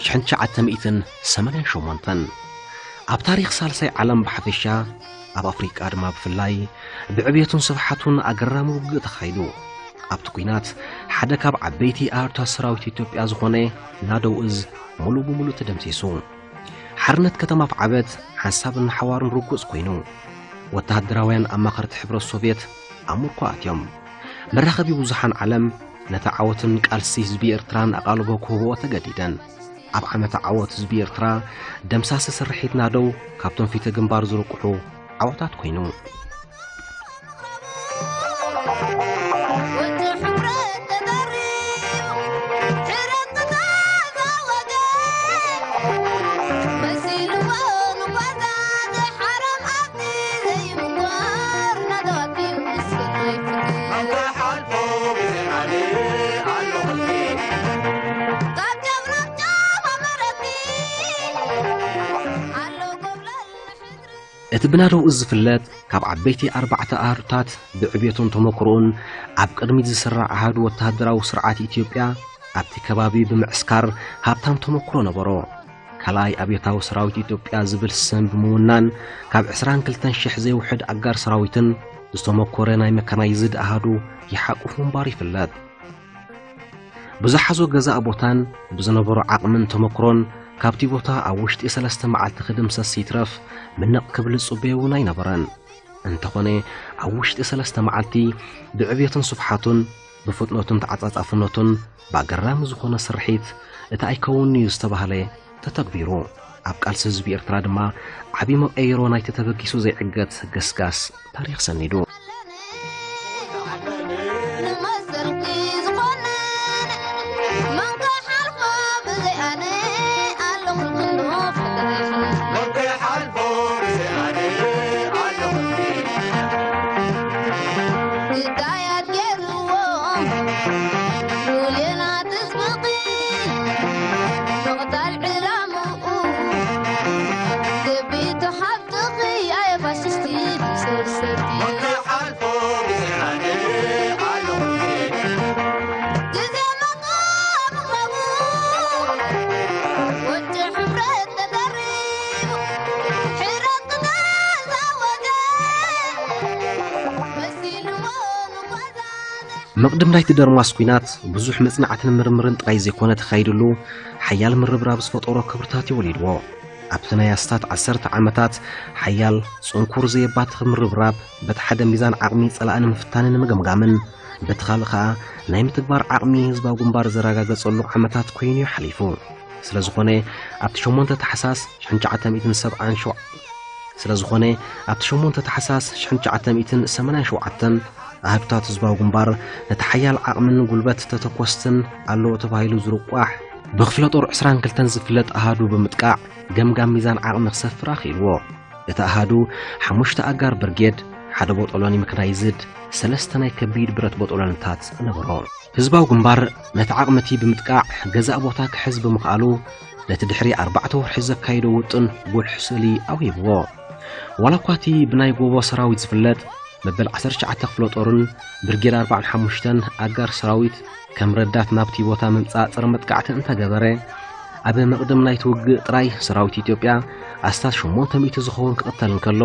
ሽሕን ትሽዓተ ሚእትን ሰማንያን ሸሞንተን። ኣብ ታሪኽ ሳልሳይ ዓለም ብሓፈሻ፣ ኣብ ኣፍሪቃ ድማ ብፍላይ፣ ብዕብየቱን ስፍሓቱን ኣገራሚ ውግእ ተኻይዱ። ኣብቲ ኲናት፣ ሓደ ካብ ዓበይቲ ኣሃዱታት ሰራዊት ኢትዮጵያ ዝኾነ ናደው እዝ፣ ሙሉእ ብሙሉእ ተደምሲሱ። ሓርነት ከተማ ኣፍዓበት ሓንሳብን ሓዋሩን ርጉጽ ኮይኑ፣ ወተሃደራውያን ኣማኸርቲ ሕብረት ሶቭየት ኣብ ምርኮ ኣትዮም። መራኸቢ ብዙሓን ዓለም ነቲ ዓወትን ቃልሲ ህዝቢ ኤርትራን ኣቓልቦ ክህብኦ ተገዲደን። ኣብ ዓመተ ዓወት ህዝቢ ኤርትራ ደምሳሲ ስርሒት ናደው ካብቶም ፊተ ግንባር ዝርቁሑ ዓወታት ኮይኑ። እቲ ብናደው እዝ ዝፍለጥ፣ ካብ ዓበይቲ ኣርባዕተ ኣሃዱታት ብዕብየቱን ተመክሮኡን ኣብ ቅድሚት ዝስራዕ ኣሃዱ ወተሃደራዊ ስርዓት ኢትዮጵያ፣ ኣብቲ ከባቢ ብምዕስካር ሃብታም ተመክሮ ነበሮ። ካልኣይ ኣብዮታዊ ሰራዊት ኢትዮጵያ ዝብል ስም ብምውናን፣ ካብ ዕስራን ክልተን ሽሕ ዘይውሕድ ኣጋር ሰራዊትን ዝተመኮረ ናይ መካናይዝድ ኣሃዱ ይሓቁፍ ምንባሩ ይፍለጥ። ብዝሓዞ ገዛእ ቦታን ብዝነበሮ ዓቕምን ተመክሮን፣ ካብቲ ቦታ ኣብ ውሽጢ ሰለስተ መዓልቲ ክድምሰስ ይትረፍ፣ ምንቕ ክብል ዝጽበዮ እውን ኣይነበረን። እንተኾነ፣ ኣብ ውሽጢ ሰለስተ መዓልቲ፣ ብዕብየቱን ስፍሓቱን፣ ብፍጥነቱን ተዓጻጻፍነቱን፣ ብኣገራሚ ዝኾነ ስርሒት፣ እቲ ኣይከውንን'ዩ ዝተባህለ ተተግቢሩ። ኣብ ቃልሲ ህዝቢ ኤርትራ ድማ ዓቢ መቀይሮ ናይቲ ተበጊሱ ዘይዕገት ገስጋስ ታሪኽ ሰኒዱ። መቕድም ናይቲ ደርማስ ኲናት ብዙሕ መጽናዕትን ምርምርን ጥራይ ዘይኮነ ተኻይድሉ፣ ሓያል ምርብራብ ዝፈጠሮ ክብርታት እዩ ወሊድዎ። ኣብቲ ናይ ኣስታት ዓሰርተ ዓመታት ሓያል፣ ጽንኩር ዘየባትኽ ምርብራብ፣ በቲ ሓደ ሚዛን ዓቕሚ ጸላኢ ንምፍታንን ንምግምጋምን፣ በቲ ካልእ ከኣ ናይ ምትግባር ዓቕሚ ህዝባዊ ግንባር ዘረጋገጸሉ ዓመታት ኮይኑ እዩ ሓሊፉ። ስለ ዝኾነ፣ ኣብቲ ሸሞንተ ታሕሳስ ሽሕን ትሽዓተ ሚእትን ሰብዓን ሸውዓተ፣ ስለ ዝኾነ፣ ኣብቲ ሸሞንተ ታሕሳስ ሽሕን ትሽዓተ ሚእትን ሰማንያን ሸውዓተን ኣሃዱታት ህዝባዊ ግንባር ነቲ ሓያል ዓቕምን ጉልበት ተተኮስትን ኣለዎ ተባሂሉ ዝርቋሕ ብክፍለ ጦር ዕስራን ክልተን ዝፍለጥ ኣሃዱ ብምጥቃዕ ገምጋም ሚዛን ዓቕሚ ክሰፍር ኣኽኢልዎ። እቲ ኣሃዱ ሓሙሽተ ኣጋር ብርጌድ፣ ሓደ ቦጦሎኒ መካናይዝድ፣ ሰለስተ ናይ ከቢድ ብረት ቦጦሎንታት ነበሮ። ህዝባዊ ግንባር ነቲ ዓቕሚ እቲ ብምጥቃዕ ገዛእ ቦታ ክሕዝ ብምኽኣሉ፣ ነቲ ድሕሪ ኣርባዕተ ወርሒ ዘካየዶ ውጥን ጉልሕ ስእሊ ኣውሂብዎ። ዋላ እኳ እቲ ብናይ ጎቦ ሰራዊት ዝፍለጥ መበል ዓሰርተ ትሽዓተ ክፍለ ጦርን ብርጌድ ኣርባዓን ሓሙሽተን ኣጋር ሰራዊት ከም ረዳት ናብቲ ቦታ ምምጻእ ጸረ መጥቃዕቲ እንተገበረ፣ ኣብ መቕድም ናይቲ ውግእ ጥራይ ሰራዊት ኢትዮጵያ ኣስታት ሸሞንተ ሚእቲ ዝኸውን ክቕተል እንከሎ፣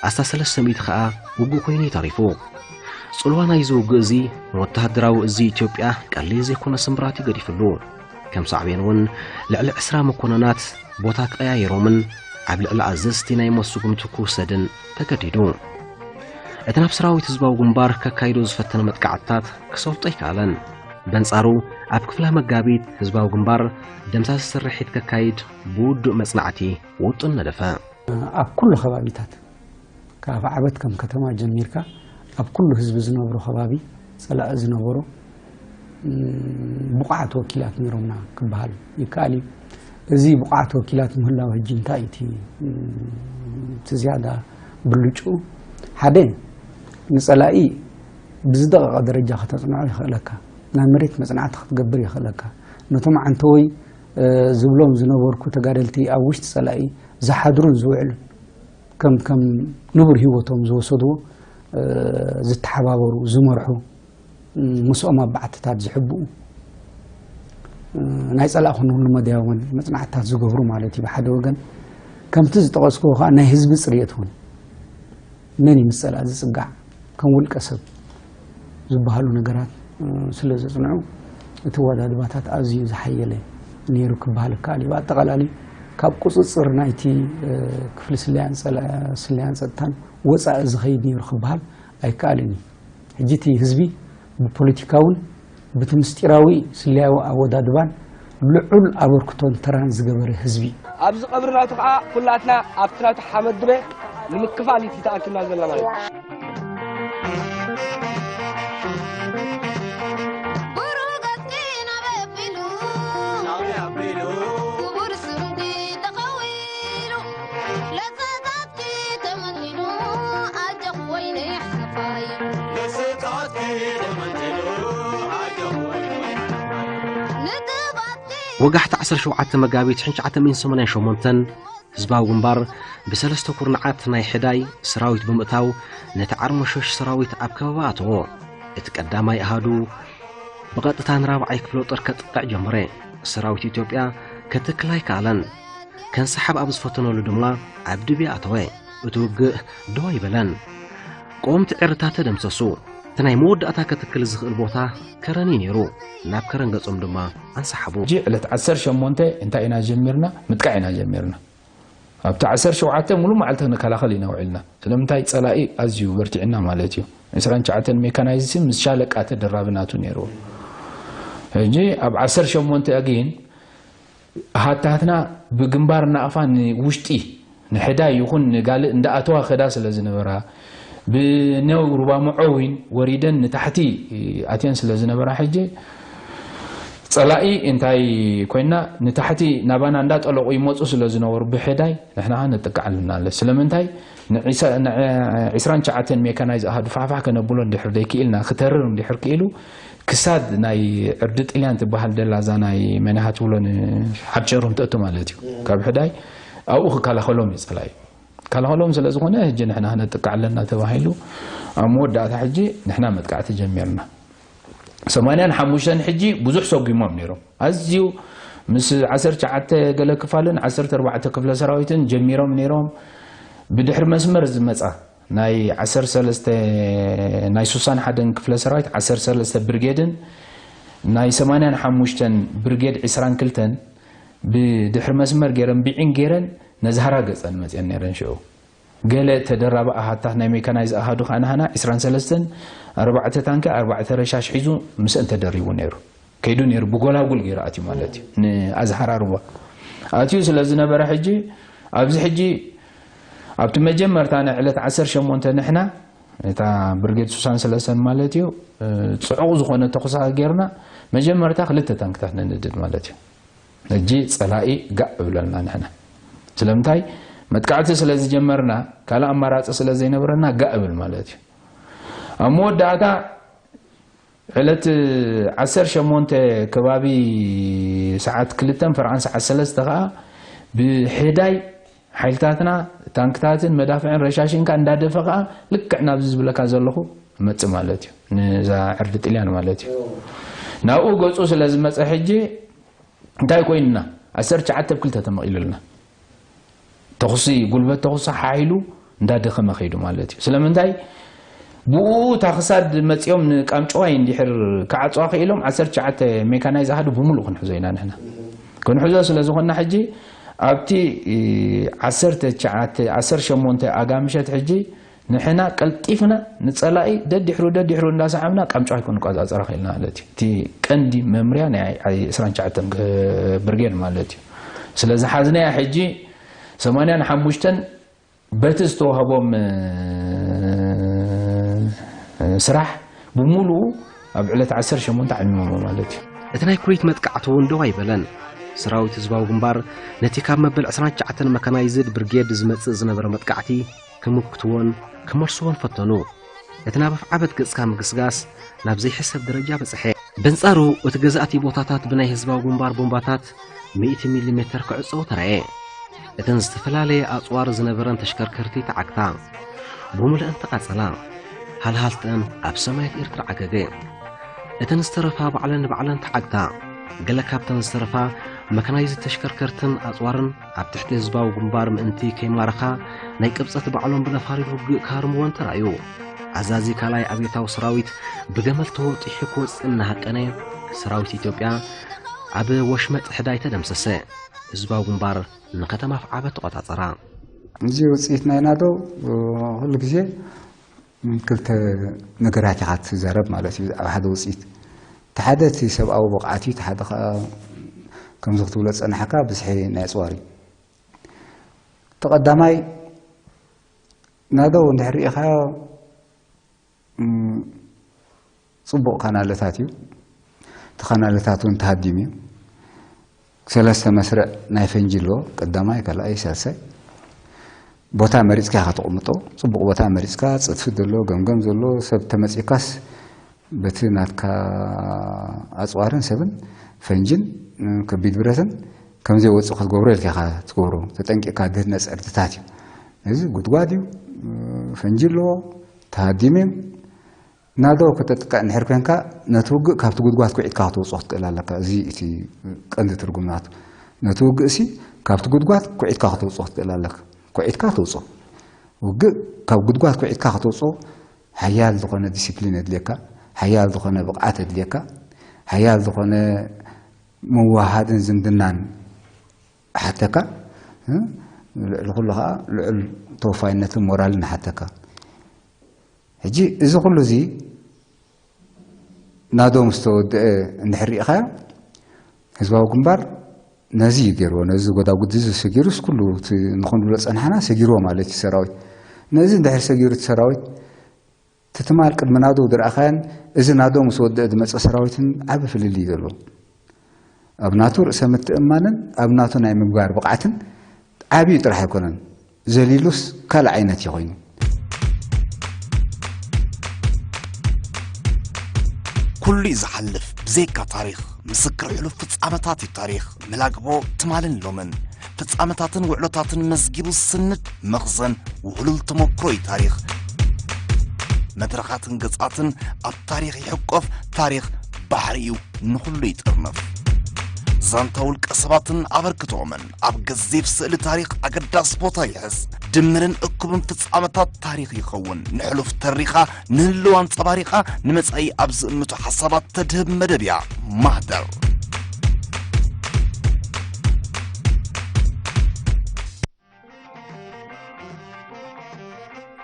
ኣስታት ሰለስተ ሚእቲ ከኣ ውጉእ ኮይኑ እዩ ተሪፉ። ጽልዋ ናይዚ ውግእ እዚ ንወተሃደራዊ እዚ ኢትዮጵያ ቀሊል ዘይኮነ ስምብራት እዩ ገዲፍሉ። ከም ሳዕቤን እውን ልዕሊ ዕስራ መኮነናት ቦታ ቀያይሮምን ኣብ ልዕሊ ኣዘዝቲ ናይ ሞት ስጉምቲ ክውሰድን ተገዲዱ። እቲ ናብ ሰራዊት ህዝባዊ ግንባር ከካይዶ ዝፈተነ መጥቃዕትታት ክሰልጦ ኣይከኣለን። በንጻሩ፣ ኣብ ክፍለ መጋቢት ህዝባዊ ግንባር ደምሳሲ ስርሒት ከካይድ ብውዱእ መጽናዕቲ ውጥን ነደፈ። ኣብ ኩሉ ከባቢታት፣ ካብ ዓበት ከም ከተማ ጀሚርካ፣ ኣብ ኩሉ ህዝቢ ዝነብሮ ከባቢ፣ ጸላኢ ዝነበሮ፣ እም፣ ብቑዓት ወኪላት ነይሮምና ክበሃል ይከኣል እዩ። እዚ ብቑዓት ወኪላት ምህላው ሕጂ እንታይ እዩ እቲ፣ እም፣ እቲ ዝያዳ ብልጭኡ? ሓደ፣ ንጸላኢ ብዝደቐቐ ደረጃ ከተጽንዖ የኽእለካ። ናብ መሬት መጽናዕቲ ክትገብር የኽእለካ። ነቶም ዓንተወይ፣ እ፣ ዝብሎም ዝነበርኩ ተጋደልቲ ኣብ ውሽጢ ጸላኢ ዝሓድሩን ዝውዕሉን፣ ከም፣ ከም ንቡር ህይወቶም ዝወሰድዎ፣ ዝተሓባበሩ፣ ዝመርሑ፣ ምስኦም ኣብ በዓትታት ዝሕብኡ፣ ናይ ጸላእ ኮነ ኩሉ መዳያውን መጽናዕትታት ዝገብሩ ማለት እዩ። ብሓደ ወገን ከምቲ ዝጠቐስክዎ ከኣ ናይ ህዝቢ ጽርየት እውን፣ መን እዩ ምስ ጸላእ ዝጽጋዕ፣ ከም ውልቀ ሰብ ዝበሃሉ ነገራት ስለ ዘጽንዑ፣ እቲ ኣወዳድባታት ኣዝዩ ዝሓየለ ነይሩ ክበሃል ይከኣል እዩ። ብኣጠቓላሊ ካብ ቁጽጽር ናይቲ ክፍሊ ስለያን ጸላ-፣ ስለያን ጸጥታን ወጻኢ ዝኸይድ ነይሩ ክበሃል ኣይከኣልን እዩ። ሕጂ እቲ ህዝቢ ብፖለቲካውን ብቲ ምስጢራዊ ስለያዊ ኣወዳድባን ልዑል ኣበርክቶን ተራን ዝገበረ ህዝቢ እዩ። ኣብዚ ቀብሪ ናቱ ከዓ ኩላትና ኣብቲ ናቱ ሓመድ ድበ ንምክፋል እዩ ተኣኪብና ዘለና ማለት እዩ። ወጋሕቲ ዓሰርተ ሸውዓተ መጋቢት ሽሕን ትሽዓተ ሚእትን ሰማንያን ሸሞንተን ህዝባዊ ግንባር ብሰለስተ ኩርናዓት ናይ ሕዳይ ሰራዊት ብምእታው ነቲ ዓርሞሸሽ ሰራዊት ኣብ ከበባ ኣተዎ። እቲ ቀዳማይ ኣሃዱ ብቐጥታ ንራብዓይ ክፍለ ጦር ከጥቅዕ ጀመረ። ሰራዊት ኢትዮጵያ ከትክል ኣይከኣለን። ከንሰሓብ ኣብ ዝፈተነሉ ድማ ኣብ ድብያ ኣተወ። እቲ ውግእ ደው ኣይበለን። ቀወምቲ ዕርታት ተደምሰሱ። እቲ ናይ መወዳእታ ከትክል ዝኽእል ቦታ ከረን እዩ ነይሩ። ናብ ከረን ገጾም ድማ ኣንሰሓቡ። ሕጂ ዕለት ዓሰርተ ሸሞንተ እንታይ ኢና ጀሚርና? ምጥቃዕ ኢና ጀሚርና። ኣብቲ ዓሰርተ ሸውዓተ ሙሉ መዓልቲ ክንከላኸል ኢና ውዒልና። ስለምንታይ? ጸላኢ ኣዝዩ በርቲዕና ማለት እዩ። ዕስራን ትሽዓተን ሜካናይዝድ ምስ ሻለቃ ተደራቢ ናቱ ነይርዎ። ሕጂ ኣብ ዓሰርተ ሸሞንተ ግን ኣሃታትና ብግንባር ናቕፋ ንውሽጢ ንሕዳይ ይኹን ንጋልእ እንዳኣተዋ ከዳ ስለ ዝነበራ፣ ብነው ሩባ መዐዊን ወሪደን ንታሕቲ ኣትየን ስለ ዝነበራ፣ ሕጂ ጸላኢ እንታይ ኮይና ንታሕቲ ናባና እንዳጠለቑ ይመፁ ስለ ዝነበሩ ብሕዳይ ንሕና ከዓ ንጥቃዕ ኣለና ኣለ። ስለምንታይ? ንዒሳ-፣ ንዒስራን ትሽዓተን ሜካናይዝ ኣሃዱ ፋሕፋሕ ከነብሎ እንድሕር ደይክኢልና፣ ክተርር እንድሕር ክኢሉ፣ ክሳድ ናይ ዕርዲ ጥልያን ትበሃል ደላ እዛ ናይ መን እያ ትብሎ ንሓድሸ ሩም ተእቱ ማለት እዩ። ካብ ሕዳይ ኣብኡ ክከላኸሎም እዩ ጸላኢ። ክከላኸሎም ስለ ዝኾነ ሕጂ ንሕና ክነጥቅዕ ኣለና ተባሂሉ ኣብ መወዳእታ ሕጂ ንሕና መጥቃዕቲ ጀሚርና። ሰማንያን ሓሙሽተን ሕጂ ብዙሕ ሰጒሞም ነይሮም። ኣዝዩ ምስ ዓሰርተ ትሽዓተ ገለ ክፋልን ዓሰርተ ኣርባዕተ ክፍለ ሰራዊትን ጀሚሮም ነይሮም። ብድሕሪ መስመር ዝመጻ ናይ ዓሰርተ ሰለስተ ናይ ሱሳን ሓደን ክፍለ ሰራዊት ዓሰርተ ሰለስተ ብርጌድን ናይ ሰማንያን ሓሙሽተን ብርጌድ ዕስራን ክልተን ብድሕሪ መስመር ገይረን ብዒን ገይረን ነዚ ሃራ ገጸን መጽየን ነይረን ሽዑ። ገለ ተደራቢ ኣሃታት ናይ ሜካናይዝ ኣሃዱ ከዓ ናህና ዕስራን ሰለስተን ኣርባዕተ ታንኪ ኣርባዕተ ረሻሽ ሒዙ ምስአን ተደሪቡ ነይሩ። ከይዱ ነይሩ ብጎላጉል ገይሩ ኣትዩ ማለት እዩ። ንኣዝሃራ ሩባ ኣትዩ ስለ ዝነበረ ሕጂ ኣብዚ ሕጂ ኣብቲ መጀመርታ ናይ ዕለት ዓሰርተ ሸሞንተ ንሕና እታ ብርጌድ ሱሳን ሰለስተን ማለት እዩ፣ ጽዑቕ ዝኾነ ተኹሳ ጌርና መጀመርታ ክልተ ታንክታት ነንድድ ማለት እዩ። ሕጂ ጸላኢ ጋእ እብለልና ንሕና። ስለምንታይ? መጥቃዕቲ ስለ ዝጀመርና ካልእ ኣማራጺ ስለ ዘይነበረና ጋእ እብል ማለት እዩ። ኣብ መወዳእታ ዕለት ዓሰርተ ሸሞንተ ከባቢ ሰዓት ክልተን ፈርቓን ሰዓት ሰለስተ ከኣ ብሕዳይ ሓይልታትና ታንክታትን መዳፍዕን ረሻሽን ከኣ እንዳደፈ ከኣ ልክዕ ናብዚ ዝብለካ ዘለኹ መጽእ ማለት እዩ። ንዛ ዕርዲ ጥልያን ማለት እዩ። ናብኡ ገጹ ስለ ዝመጸ ሕጂ እንታይ ኮይንና? ዓሰርተ ትሽዓተ ብ ክልተ ተመቒሉልና። ተኹሲ፣ ጉልበት ተኹሲ ሓይሉ እንዳደኸመ ከይዱ ማለት እዩ። ስለምንታይ? ብኡ እታ ክሳድ መጺኦም ንቃምጨዋይ እንድሕር ክዓጽዋ ክኢሎም ዓሰርተ ትሽዓተ ሜካናይዝ ኣሃዱ ብምሉእ ክንሕዞ ኢና ንሕና። ክንሕዞ ስለ ዝኾንና ሕጂ ኣብቲ ዓሰርተ ትሽዓተ ዓሰርተ ሸሞንተ ኣጋምሸት ሕጂ ንሕና ቀልጢፍና ንጸላኢ ደድሕሩ ደድሕሩ እንዳሰዓብና ቃምጨዋይ ክንቆጻጸራ ክኢልና ማለት እዩ። እቲ ቀንዲ መምርያ ናይ ዕስራን ትሽዓተን ብርጌድ ማለት እዩ። ስለ ዝሓዝናያ ሕጂ ሰማንያን ሓሙሽተን በቲ ዝተዋህቦም ስራሕ ብምሉኡ ኣብ ዕለት ዓሰርተ ሸሞንተ ዓሚሞሞ ማለት እዩ። እቲ ናይ ኩሪት መጥቃዕቲ እውን ደው ኣይበለን። ሰራዊት ህዝባዊ ግንባር ነቲ ካብ መበል ዕስራን ትሽዓተን መካናይዝድ ብርጌድ ዝመጽእ ዝነበረ መጥቃዕቲ ክምክትዎን ክመልስዎን ፈተኑ። እቲ ናብ ኣፍዓበት ገጽካ ምግስጋስ ናብ ዘይሕሰብ ደረጃ በጽሐ። በንጻሩ እቲ ገዛእቲ ቦታታት ብናይ ህዝባዊ ግንባር ቦምባታት ሚእቲ ሚሊ ሜተር ክዕጸው ተራእየ። እተን ዝተፈላለየ ኣጽዋር ዝነበረን ተሽከርከርቲ ተዓግታ። ብምሉእን ተቓጸላ። ሃልሃልተን ኣብ ሰማያት ኤርትራ ዓገገ። እተን ዝተረፋ ባዕለን ንባዕለን ተዓግታ። ገለ ካብተን ዝተረፋ መካናይዝድ ተሽከርከርትን ኣጽዋርን ኣብ ትሕቲ ህዝባዊ ግንባር ምእንቲ ከይማረኻ ናይ ቅብጸት ባዕሎም ብነፋሪት ውግእ ክሃርምወን ተራእዩ። ኣዛዚ ካልኣይ ኣብዮታዊ ሰራዊት ብገመል ተወጢሑ ክወጽእ እናሃቀነ፣ ሰራዊት ኢትዮጵያ ኣብ ወሽመጥ ሕዳይ ተደምሰሰ። ህዝባዊ ግንባር ንከተማ ኣፍዓበት ተቖጻጸራ። እዚ ውጽኢት ናይ ናደው ኩሉ ግዜ ክልተ ነገራት ኢኻ ትዛረብ ማለት እዩ። ኣብ ሓደ ውጽኢት፣ እቲ ሓደ እቲ ሰብኣዊ ብቕዓት እዩ፣ እቲ ሓደ ኸኣ ከምዚ ክትብሎ ዝጸናሕካ ብዝሒ ናይ ኣጽዋር እዩ። እቲ ቀዳማይ ናደው እንድሕር ርኢኻዮ፣ እም፣ ጽቡቕ ካናለታት እዩ። እቲ ካናለታት እውን ተሃዲሙ እዩ። ሰለስተ መስርዕ ናይ ፈንጂ ኣለዎ። ቀዳማይ፣ ካልኣይ፣ ሳልሳይ። ቦታ መሪጽካ ኢኻ ተቕምጦ። ጽቡቕ ቦታ መሪጽካ፣ ጽድፊ ዘሎ፣ ገምገም ዘሎ፣ ሰብ ተመጺእካስ በቲ ናትካ ኣጽዋርን ሰብን ፈንጅን፣ እ፣ ከቢድ ብረትን ከም ዘይወጽእ ክትገብሮ ኢልካ ኢኻ ትገብሮ። ተጠንቂቕካ ድህነጽ ዕርድታት እዩ። እዚ ጉድጓድ እዩ፣ እ፣ ፈንጂ ኣለዎ፣ ተሃዲሙ እዩ። ናደው ከተጥቅዕ እንድሕር ኮንካ፣ ነቲ ውግእ ካብቲ ጉድጓድ ኩዒትካ ከተውጽኦ ክትክእል ኣለካ። እዚ እቲ ቀንዲ ትርጉም ናቱ። ነቲ ውግእ እሲ ካብቲ ጉድጓድ ኩዒትካ ከተውጽኦ ክትክእል ኣለካ። ኩዒትካ ተውጽኦ። ውግእ ካብ ጉድጓድ ኩዒትካ ከተውጽኦ፣ ሓያል ዝኾነ ዲሲፕሊን የድልየካ፣ ሓያል ዝኾነ ብቕዓት የድልየካ፣ ሓያል ዝኾነ ምውሃሃድን ዝምድናን ሓተካ፣ እ፣ ልዕሊ ኩሉ ኸኣ ልዑል ተወፋይነትን ሞራልን ሓተካ። ሕጂ እዚ ኩሉ እዚ ናዶ ምስ ተወድአ እንድሕር ርኢኻዮ፣ ህዝባዊ ግንባር ነዚ እዩ ገይርዎ። ነዚ ጎዳጉዲ እዚ ሰጊሩስ ኩሉ እቲ ንኹን ንብሎ ጸናሕና ሰጊርዎ ማለት እዩ ሰራዊት። ነዚ እንድሕር ሰጊሩ እቲ ሰራዊት፣ እቲ ትማል ቅድሚ ናዶ ዝረኣኻዮን እዚ ናዶ ምስ ወድአ ዝመጸ ሰራዊትን ዓቢ ፍልልይ እዩ ዘለዎ። ኣብ ናቱ ርእሰ ምትእምማንን ኣብ ናቱ ናይ ምግባር ብቕዓትን ዓብዩ ጥራሕ ኣይኮነን፣ ዘሊሉስ ካልእ ዓይነት እዩ ኮይኑ። ኩሉ እዩ ዝሓልፍ ብዘይካ ታሪኽ። ምስክር ሕሉፍ ፍጻመታት እዩ ታሪኽ። መላግቦ ትማልን ሎምን ፍጻመታትን ውዕሎታትን መዝጊቡ ዝስንድ መኽዘን ውህሉል ተመክሮ እዩ ታሪኽ። መድረኻትን ገጻትን ኣብ ታሪኽ ይሕቆፍ። ታሪኽ ባሕሪ እዩ፣ ንኹሉ ይጥርነፍ። ዛንታ ውልቀ ሰባትን ኣበርክቶኦምን ኣብ ገዚፍ ስእሊ ታሪኽ ኣገዳሲ ቦታ ይሕዝ። ድምርን እኩብን ፍጻመታት ታሪኽ ይኸውን። ንሕሉፍ ተሪኻ ንህልው ኣንጸባሪቓ ንመጻኢ ኣብ ዝእምቱ ሓሳባት ተድህብ መደብ እያ ማህደር።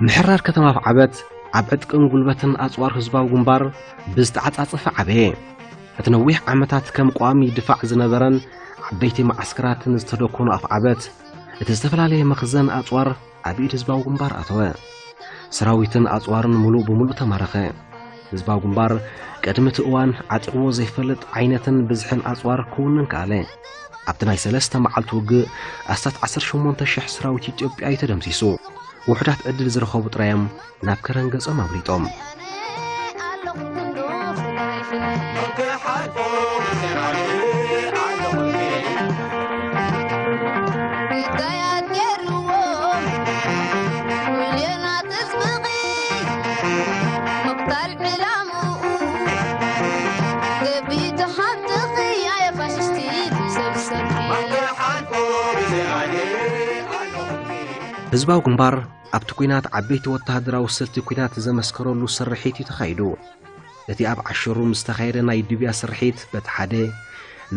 ምሕራር ከተማ ኣፍዓበት ኣብ ዕጥቅን ጉልበትን ኣጽዋር ህዝባዊ ግንባር ብዝተዓጻጸፈ ዓበየ። እቲ ነዊሕ ዓመታት ከም ቀዋሚ ድፋዕ ዝነበረን ዓበይቲ መዓስከራትን ዝተደኮኑ ኣፍዓበት፣ እቲ ዝተፈላለየ መኽዘን ኣጽዋር ኣብ ኢድ ህዝባዊ ግንባር ኣተወ። ሰራዊትን ኣጽዋርን ምሉእ ብምሉእ ተማረኸ። ህዝባዊ ግንባር ቅድሚ እቲ እዋን ዓጢቕዎ ዘይፈልጥ ዓይነትን ብዝሕን ኣጽዋር ክውንን ከኣለ። ኣብቲ ናይ ሰለስተ መዓልቲ ውግእ ኣስታት ዓሰርተ ሸሞንተ ሽሕ ሰራዊት ኢትዮጵያ እዩ ተደምሲሱ። ውሑዳት ዕድል ዝረኸቡ ጥራይ እዮም ናብ ከረን ገጾም ኣምሊጦም። ህዝባዊ ግንባር ኣብቲ ኲናት ዓበይቲ ወተሃደራዊ ስልቲ ኲናት ዘመስከረሉ ስርሒት እዩ ተኻይዱ። እቲ ኣብ ዓሸሩም ዝተኻየደ ናይ ድብያ ስርሒት በቲ ሓደ፣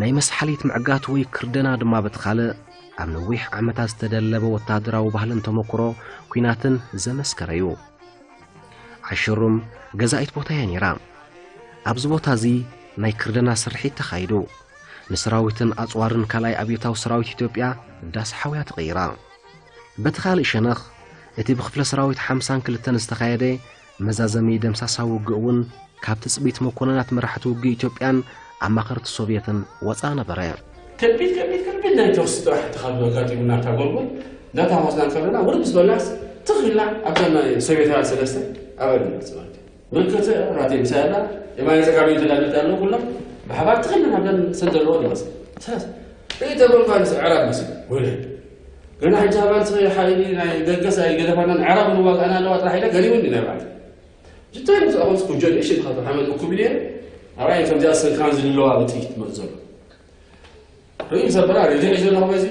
ናይ መስሓሊት ምዕጋት ወይ ክርደና ድማ በቲ ካልእ፣ ኣብ ነዊሕ ዓመታት ዝተደለበ ወተሃደራዊ ባህልን ተመክሮ ኲናትን ዘመስከረ እዩ። ዓሸሩም ገዛኢት ቦታ እያ ነይራ። ኣብዚ ቦታ እዚ ናይ ክርደና ስርሒት ተኻይዱ። ንሰራዊትን ኣጽዋርን ካልኣይ ኣብዮታዊ ሰራዊት ኢትዮጵያ ዳስ ሓውያ ተቐይራ። በቲ ካልእ ሸነኽ፣ እቲ ብክፍለ ሰራዊት ሓምሳን ክልተን ዝተኻየደ መዛዘሚ ደምሳሳዊ ውግእ እውን ካብ ትጽቢት መኮነናት መራሕቲ ውግእ ኢትዮጵያን ኣማኸርቲ ሶቭየትን ወጻኢ ነበረ። ከቢድ ከቢድ ከቢድ ናይ ተኹሲ ጥራሕ እቲ ካብ ኣጋጢሙና እታ ጎልጎል እንዳተሃወስና እንከለና ውርድ ምስ በልናስ ትኽ ኢልና ኣብተን ናይ ሶቭየታውያን ሰለስተ ኣበልና ማለት እዩ። ምልክት ራቴ ምሳይ ኣላ የማነ ጸጋሚ ተዳልት ያለው ኩሎም ብሓባር ትኽ ኢልና ኣብተን ሰንደልዎ ንመስል ሰለስተ ርእይ ተበልኳ ንስ ዕራብ መስል ወለ ገና ሕጂ ኣባልቲ ሓይሊ ናይ ደገስ ኣይገደፋናን ዕራብ ንዋጋእና ኣለዋ ጥራሕ ኢለ ገሪሙኒ ናይ ባዕለይ ሽታይ ምስ ኣኹም ስኩጆ ንእሽት ካብ ሓመድ እኩብ ኢለ ኣባይ ከምዚኣ ሰንካን ዝልለዋ ብጥይት ትመጽእ ዘሎ። ርእዩ ዘበላ ሬድዮ ሒዞ ኣለኹ በዚ።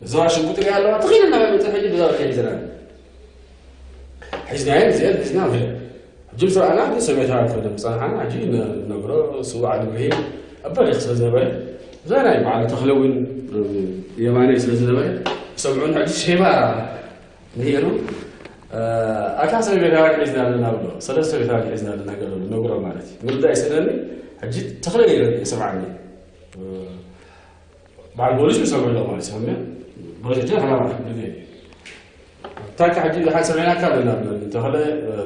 እዛ ሽጉጥ ሪኣ ኣለዋ፣ ተኺልና መጽእ ሕጂ ብዛ ከይ ሒዘና። ሒዝናየን እዚአን ሒዝና ብለ። ሕጂ ምስ ረኣና ግን ሰሜታዊ ኮይነ ምጸንሓና፣ ሕጂ ነ-፣ ነግሮ ስዉእ ዓሊ ኢብራሂም ኣብ በሪኽ ስለ ዝነበረ፣ እዛ ናይ በዓል ተኽለ እውን የማነይ ስለ ዝነበረ፣ ሰምዑን ሕጂ ሼማ ነይሩ። እ፣ ኣታ ሰሜታዊ ሒዝና ኣለና ብሎ፣ ሰለስተ ሰሜታዊ ሒዝና ኣለና ገለ ነግሮ ማለት እዩ። ምርዳእ ይስእነኒ፣ ሕጂ ተኽለ ነይረ ይሰምዓኒ። እ፣ በዓል ፖሊስ ይሰምዑ ኣለዉ ማለት እዩ። ሰምዑ? ፖሊስ ሕጂ ሓላባ ግዜ እዩ። ታካ ሕጂ ድሓን ሰሚዕናካ ኣለና ብለኒ። ተኽለ፣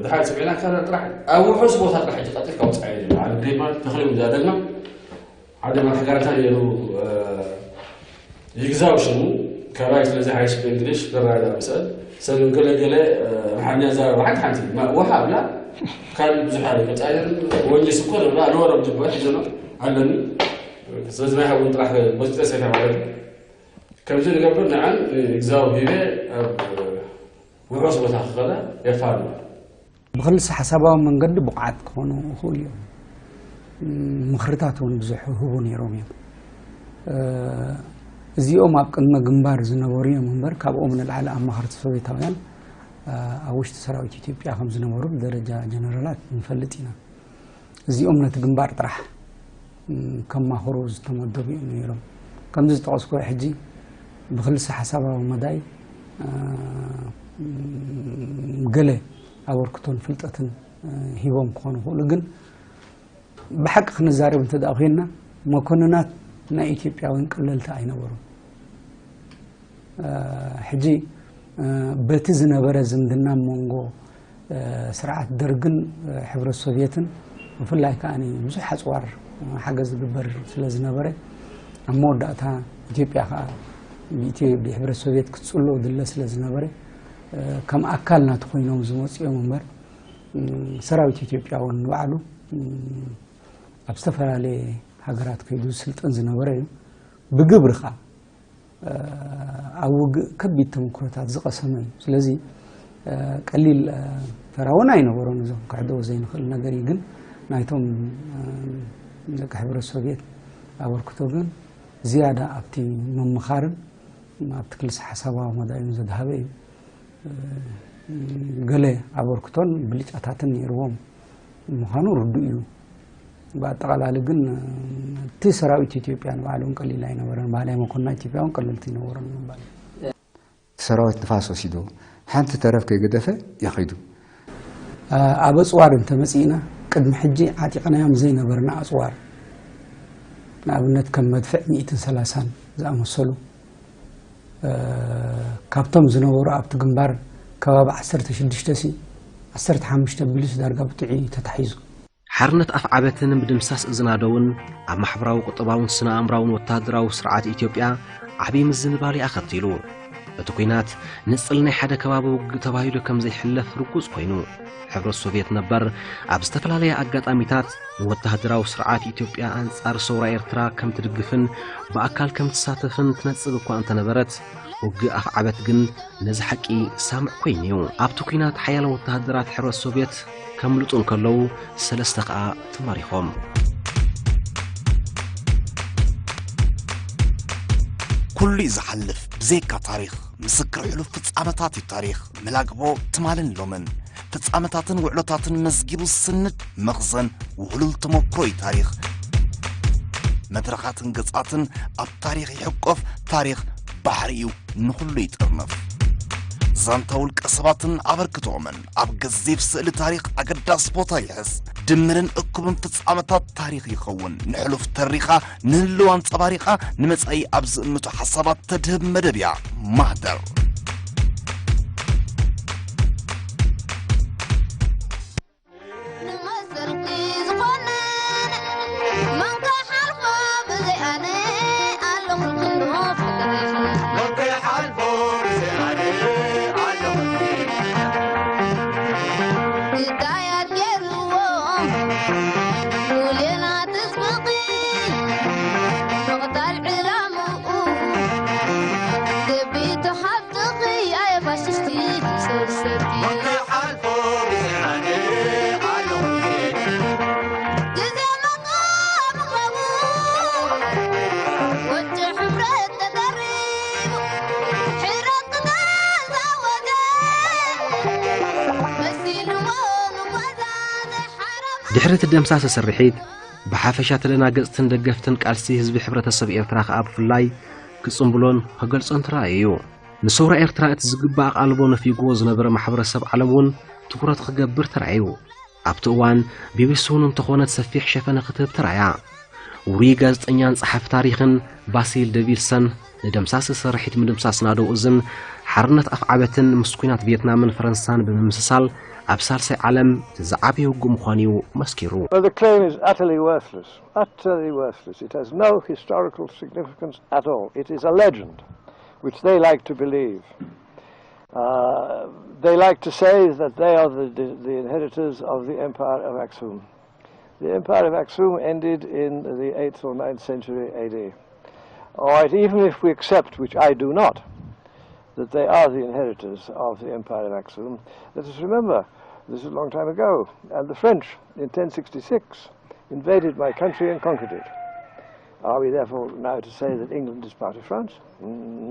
ድሓን ሰሚዕናካ ኣለና ጥራሕ ኣብ ውሑስ ቦታ ጥራሕ ሕጂ ቀልጢፍካ ውጻእ ኢለ። በዓል ግሬማ ተኽለ እዩ ዝኣደልና። ሓደ መራሒ ጋንታ ነይሩ፣ እ፣ ይግዛው ሽሙ። ካባይ ስለዚ ሓይሽ ብእንግሊሽ ክረዳዳእ ክስእል። ሰብ ገለ ገለ፣ እ፣ ኣምሓርኛ ይዛረብ ሓንቲ ሓንቲ። ማ-፣ ውሃ ብላ ካልእ ብዙሕ ኣለ። ቀጻሊ ወንጂ ስኮር ብላ ኣለዎ ረብ ድግባት ይዘኖ ኣለኒ። ስለዚ ናይ ሓውን ጥራሕ በዚጠ ሰይፈ ማለት እዩ። ከምዚ ንገብር ንዓን ንእግዚኣብሄር ኣብ ውሑስ ቦታ ክኸዳ የፋንዋ። ብኽልሰ ሓሳባዊ መንገዲ ብቑዓት ክኾኑ ይኽእሉ እዮም። ምኽርታት እውን ብዙሕ ህቡ ነይሮም እዮም። እዚኦም ኣብ ቅድመ ግንባር ዝነበሩ እዮም እምበር፣ ካብኦም ንላዕሊ ኣማኸርቲ ሶቪየታውያን ኣብ ውሽጢ ሰራዊት ኢትዮጵያ ከም ዝነበሩ ብደረጃ ጀነራላት ንፈልጥ ኢና። እዚኦም ነቲ ግንባር ጥራሕ፣ እም፣ ከማኽሩ ዝተመደቡ እዮም ነይሮም። ከምዚ ዝጠቐስኩ ሕጂ ብክልሰ ሓሳባዊ መዳይ፣ እ፣ እም፣ ገለ ኣበርክቶን ፍልጠትን፣ እ፣ ሂቦም ክኾኑ ይኽእሉ። ግን ብሓቂ ክንዛረብ እንተ ደኣ ኮይንና፣ መኮንናት ናይ ኢትዮጵያውያን ቀለልቲ ኣይነበሩን። እ፣ ሕጂ፣ እ፣ በቲ ዝነበረ ዝምድና መንጎ፣ እ፣ ስርዓት ደርግን፣ እ፣ ሕብረት ሶቭየትን፣ ብፍላይ ከኣ ብዙሕ ኣጽዋር፣ እ፣ ሓገዝ ዝግበር ስለ ዝነበረ፣ ኣብ መወዳእታ ኢትዮጵያ ከኣ ብኢትዮ-፣ ብሕብረት ሶቭየት ክትጽሎ ድለ ስለ ዝነበረ፣ እ፣ ከም ኣካል ናቱ ኮይኖም ዝመጹ እዮም እምበር፣ እ፣ ሰራዊት ኢትዮጵያ እውን ንባዕሉ፣ እ፣ ኣብ ዝተፈላለየ ሃገራት ከይዱ ዝስልጥን ዝነበረ እዩ። ብግብሪ ከኣ ኣብ ውግእ ከቢድ ተመክሮታት ዝቐሰመ እዩ። ስለዚ፣ እ፣ ቀሊል፣ እ፣ ተራ እውን ኣይነበሮን። እዞም ክሕደዎ ዘይንኽእል ነገር እዩ። ግን ናይቶም፣ እ፣ ደቂ ሕብረት ሶቭየት ኣበርክቶ ግን ዝያዳ ኣብቲ ምምኻርን ኣብቲ ክልሰ ሓሳባዊ መዳይን ዘድሃበ እዩ። እ፣ ገለ ኣበርክቶን ብልጫታትን ነይርዎም ምዃኑ ርዱእ እዩ። ብኣጠቓላሊ ግን፣ እቲ ሰራዊት ኢትዮጵያ ንባዕሉ እውን ቀሊል ኣይነበረን። ባህላዊ መኮንናት ኢትዮጵያ እውን ቀለልቲ ኣይነበሩን ምባል። ሰራዊት ንፋስ ወሲዱ፣ ሓንቲ ተረፍ ከይገደፈ እዩ ከይዱ። ኣብ ኣጽዋር እንተመጺእና፣ ቅድሚ ሕጂ ዓጢቕናዮም ዘይነበርና ኣጽዋር፣ ንኣብነት ከም መድፍዕ ሚእትን ሰላሳን ዝኣመሰሉ፣ እ፣ ካብቶም ዝነበሩ ኣብቲ ግንባር ከባቢ ዓሰርተ ሽዱሽተ ሲ፣ ዓሰርተ ሓሙሽተ ቢሉስ ዳርጋ ብጥዑይ ተታሒዙ። ሓርነት ኣፍዓበትን ምድምሳስ እዝናደውን ኣብ ማሕበራዊ፣ ቁጠባውን ስነ ኣእምራውን ወተሃደራዊ ስርዓት ኢትዮጵያ ዓብዪ ምዝንባል እዩ ኣኸቲሉ። እቲ ኲናት ንጽል ናይ ሓደ ከባቢ ውግእ ተባሂሉ ከም ዘይሕለፍ ርጉጽ ኮይኑ፣ ሕብረት ሶቭየት ነበር ኣብ ዝተፈላለየ ኣጋጣሚታት ንወተሃደራዊ ስርዓት ኢትዮጵያ ኣንጻር ሰውራ ኤርትራ ከም ትድግፍን ብኣካል ከም ትሳተፍን ትነጽግ እኳ እንተነበረት፣ ውግእ ኣፍዓበት ግን ነዚ ሓቂ ሳምዕ ኮይኑ እዩ። ኣብቲ ኲናት ሓያሎ ወተሃደራት ሕብረት ሶቭየት ከምልጡ እንከለዉ፣ ሰለስተ ከኣ ተማሪኾም። ኩሉ እዩ ዝሓልፍ፣ ብዘይካ ታሪኽ። ምስክር ሕሉፍ ፍጻመታት እዩ ታሪኽ። መላግቦ ትማልን ሎምን፣ ፍጻመታትን ውዕሎታትን መዝጊቡ ዝስንድ መኽዘን ውህሉል ተመክሮ እዩ ታሪኽ። መድረኻትን ገጻትን ኣብ ታሪኽ ይሕቆፍ፣ ታሪኽ ባሕሪ እዩ፣ ንኹሉ ይጥርነፍ። ዛንታ ውልቀ ሰባትን ኣበርክቶኦምን ኣብ ገዚፍ ስእሊ ታሪኽ ኣገዳሲ ቦታ ይሕዝ። ድምርን እኩብን ፍጻመታት ታሪኽ ይኸውን። ንሕሉፍ ተሪኻ፣ ንህልው ኣንጸባሪቓ፣ ንመጻኢ ኣብ ዝእምቱ ሓሳባት ተድህብ መደብ እያ ማህደር። ንመሰልኪ ዝኾነን መን ክሓልፎ ብዘይ ኣነ ኣለኹልኪ እንዶ ፍቅርሽ። መን ክሓልፎ ብዘይ ኣነ ኣለኹልኪ። ግዳያት ገይርዎ ሌላ ትስብኺ ምቕታል ዕላምኡ ገቢቱ ሓብቲ ድሕሪ እቲ ደምሳሲ ስርሒት፣ ብሓፈሻ ተደናገጽትን ደገፍትን ቃልሲ ህዝቢ ሕብረተሰብ ኤርትራ ከኣ ብፍላይ ክጽንብሎን ክገልጾን ተራእዩ እዩ። ንሰውራ ኤርትራ እቲ ዝግባእ ኣቓልቦ ነፊግዎ ዝነበረ ማሕበረሰብ ዓለም እውን ትኹረት ክገብር ተራእዩ። ኣብቲ እዋን፣ ቢቢሲ እውን እንተኾነት ሰፊሕ ሸፈነ ክትህብ ተራእያ። ውሩይ ጋዜጠኛን ጸሓፊ ታሪኽን ባሲል ደቪልሰን፣ ንደምሳሲ ስርሒት ምድምሳስ ናደው እዝን ሓርነት ኣፍዓበትን ምስ ኲናት ቪየትናምን ፈረንሳን ብምምስሳል፣ ኣብ ሳልሳይ ዓለም እቲ ዝዓበየ ውግእ ምዃኑ እዩ መስኪሩ። Well, the claim is utterly worthless. Utterly worthless. It has no historical significance at all. It is a legend, which they like to believe. Uh, they like to say that they are the, the, the inheritors of the Empire of Aksum. The Empire of Aksum ended in the eighth or ninth century A D. All right, even if we accept, which I do not, that they are the inheritors of the Empire of Aksum, let us remember, this is a long time ago, and the French in ten sixty-six invaded my country and conquered it. Are we therefore now to say that England is part of France?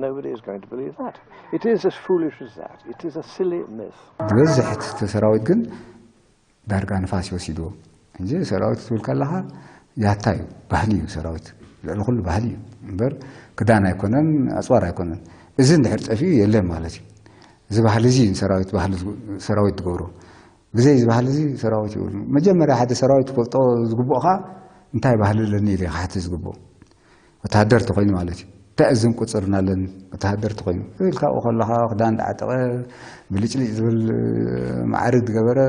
Nobody is going to believe that. It is as foolish as that. It is a silly myth. ዝበዝሕ እቲ ሰራዊት ግን ዳርጋ ንፋስ ይወሲድዎ። እንጂ ሰራዊት ክትብል ከለኻ ያታ እዩ፣ ባህሊ እዩ ሰራዊት። ልዕሊ ኩሉ ባህሊ እዩ እምበር ክዳን ኣይኮነን፣ ኣጽዋር ኣይኮነን። እዚ እንድሕር ጠፊኡ የለን ማለት እዩ። እዚ ባህሊ እዚ እዩ ሰራዊት፣ ባህሊ ዝግ-፣ ሰራዊት ትገብሮ። ብዘይ እዚ ባህሊ እዚ ሰራዊት ይብሉ። መጀመርያ ሓደ ሰራዊት ክፈልጦ ዝግብኦ ኸዓ እንታይ ባህሊ ኣለኒ ኢሉ እዩ ክሓትት ዝግብኦ። ወተሃደር ተኾይኑ ማለት እዩ። እንታይ እዝን ቁጽርን ኣለኒ ወተሃደር ተኾይኑ ኢልካ ኣብኡ ከለኻ ክዳን ዳዓጠቐ ብልጭልጭ ዝብል ማዕርግ ዝገበረ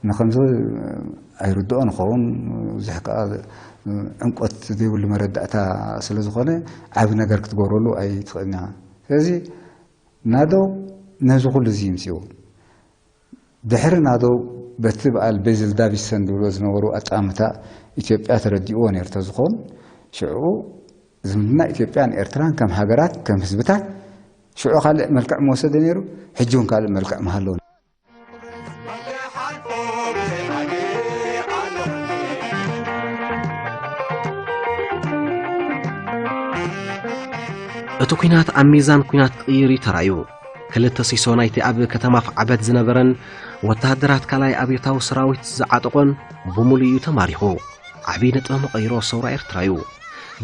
ንኸምዚ ኣይርድኦን ይኸውን። ብዙሕ ከኣ ዕምቆት ዘይብሉ መረዳእታ ስለ ዝኾነ ዓቢ ነገር ክትገብረሉ ኣይትኽእልን ኢኻ። ስለዚ ናደው ነዚ ኩሉ እዚ ይምጽእዎ። ድሕሪ ናደው በቲ በዓል ቤዝል ዳቪድሰን ዝብሎ ዝነበሩ ኣጠማምታ ኢትዮጵያ ተረዲእዎ ነይሩ ተዝኾን፣ ሽዑ ዝምድና ኢትዮጵያን ኤርትራን ከም ሃገራት፣ ከም ህዝብታት ሽዑ ካልእ መልክዕ ምወሰደ ነይሩ፣ ሕጂ እውን ካልእ መልክዕ ምሃለዎ። እቲ ኲናት ኣብ ሚዛን ኲናት ክቕይር እዩ ተራእዩ። ክልተ ሲሶ ናይቲ ኣብ ከተማ ኣፍዓበት ዝነበረን ወተሃደራት ካልኣይ ኣብዮታዊ ሰራዊት ዝዓጠቖን ብምሉእ እዩ ተማሪኹ። ዓቢ ነጥበ መቐይሮ ሰውራ ኤርትራ እዩ።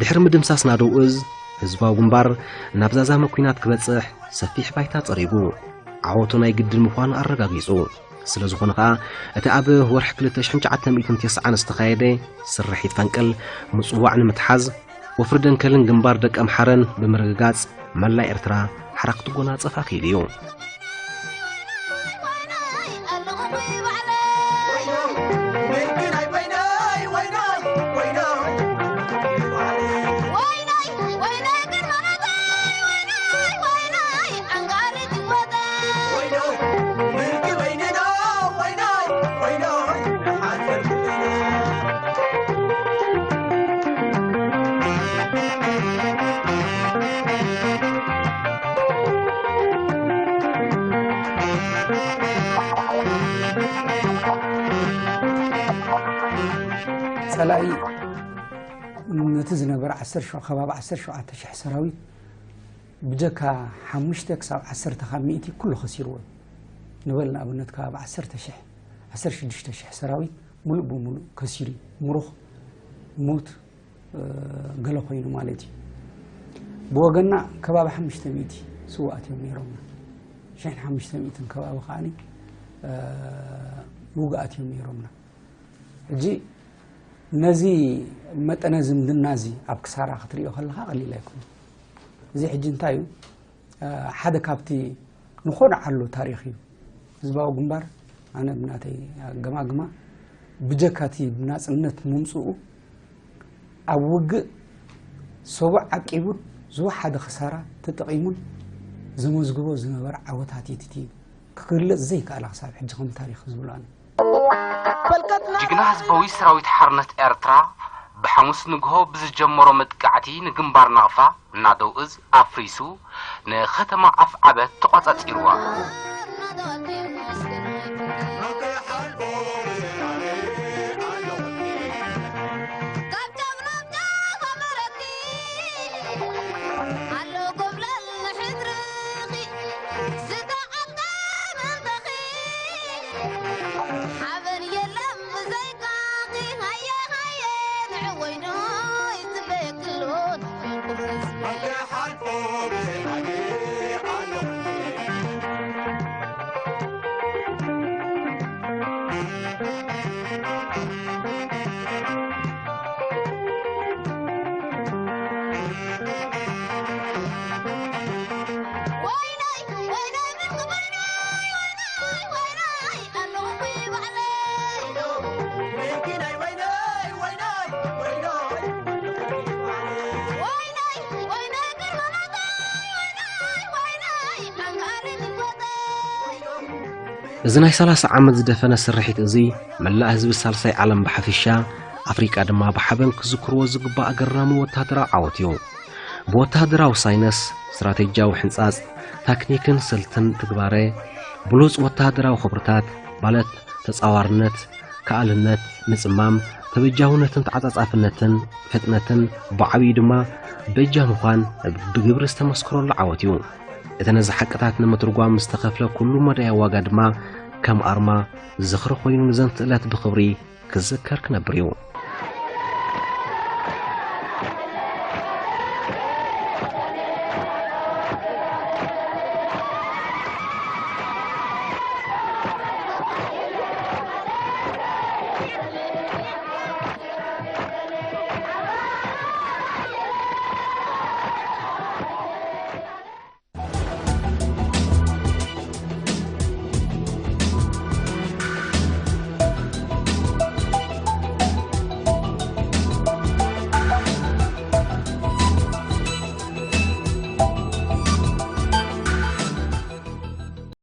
ድሕሪ ምድምሳስ ናደው እዝ፣ ህዝባዊ ግንባር ናብ ዛዛሚ ኲናት ክበጽሕ ሰፊሕ ባይታ ጸሪጉ። ዓወቱ ናይ ግድን ምዃኑ ኣረጋጊጹ። ስለ ዝኾነ ኸኣ፣ እቲ ኣብ ወርሒ ክልተ ሽሕን ትሽዓተ ሚእትን ተስዓን ዝተኻየደ ስርሒት ፈንቅል ምጽዋዕ ንምትሓዝ፣ ወፍሪ ደንከልን ግንባር ደቂ ኣምሓረን ብምርግጋጽ፣ መላእ ኤርትራ ሓራ ክትጎናጸፍ ኣኽኢሉ እዩ። ጸላኢ ነቲ ዝነበረ ዓሰርተ ሸው-፣ ከባቢ ዓሰርተ ሸውዓተ ሽሕ ሰራዊት ብጀካ ሓሙሽተ ክሳብ ዓሰርተ ካብ ሚእቲ ኩሉ ከሲርዎ እዩ። ንበል ንኣብነት ከባቢ ዓሰርተ ሽሕ፣ ዓሰርተ ሽዱሽተ ሽሕ ሰራዊት ሙሉእ ብሙሉእ ከሲሩ እዩ። ምሩኽ፣ ሙት፣ እ፣ ገለ ኮይኑ ማለት እዩ። ብወገንና ከባቢ ሓሙሽተ ሚእቲ ስውኣት እዮም ነይሮምና። ሽሕን ሓሙሽተ ሚእትን ከባቢ ከኣኒ፣ እ፣ ውጉኣት እዮም ነይሮምና። ሕጂ ነዚ መጠነ ዝምድና እዚ ኣብ ክሳራ ክትሪኦ ከለኻ ቀሊል ኣይኮነን። እዚ ሕጂ እንታይ እዩ? እ፣ ሓደ ካብቲ ንኾነ ዓሎ ታሪኽ እዩ። ህዝባዊ ግንባር፣ ኣነ ብናተይ ኣገማግማ፣ ብጀካቲ ብናጽነት ምምጽኡ፣ ኣብ ውግእ ሰቡ ዓቂቡን ዝወሓደ ክሳራ ተጠቒሙን ዘመዝግቦ ዝነበረ ዓወታት እዩ። እቲ ክግለጽ ዘይከኣል ክሳብ ሕጂ ከም ታሪኽ ዝብሎ ኣነ። ጅግና ህዝባዊ ሰራዊት ሓርነት ኤርትራ ብሓሙስ ንግሆ ብዝጀመሮ መጥቃዕቲ ንግንባር ናቕፋ ናደው እዝ ኣፍሪሱ ንከተማ ኣፍዓበት ተቖጻጺርዋ። እዚ ናይ ሰላሳ ዓመት ዝደፈነ ስርሒት እዚ መላእ ህዝቢ ሳልሳይ ዓለም ብሓፊሻ ኣፍሪቃ ድማ ብሓበን ክዝክርዎ ዝግባእ ኣገራሚ ወታደራዊ ዓወት እዩ። ብወታደራዊ ሳይነስ፣ ስትራቴጂያዊ ሕንጻጽ፣ ታክኒክን ስልትን ትግባረ፣ ብሉጽ ወታደራዊ ክብርታት ማለት ተጻዋርነት፣ ከኣልነት፣ ምጽማም፣ ተበጃውነትን ተዓጻጻፍነትን ፍጥነትን ብዓብዩ ድማ በጃ ምዃን ብግብሪ ዝተመስክረሉ ዓወት እዩ። እቲ ነዚ ሓቅታት ንምትርጓም ዝተኸፍለ ኩሉ መዳያ ዋጋ ድማ ከም ኣርማ ዝኽሪ ኮይኑ ንዘንትእለት ብኽብሪ ክዝከር ክነብር እዩ።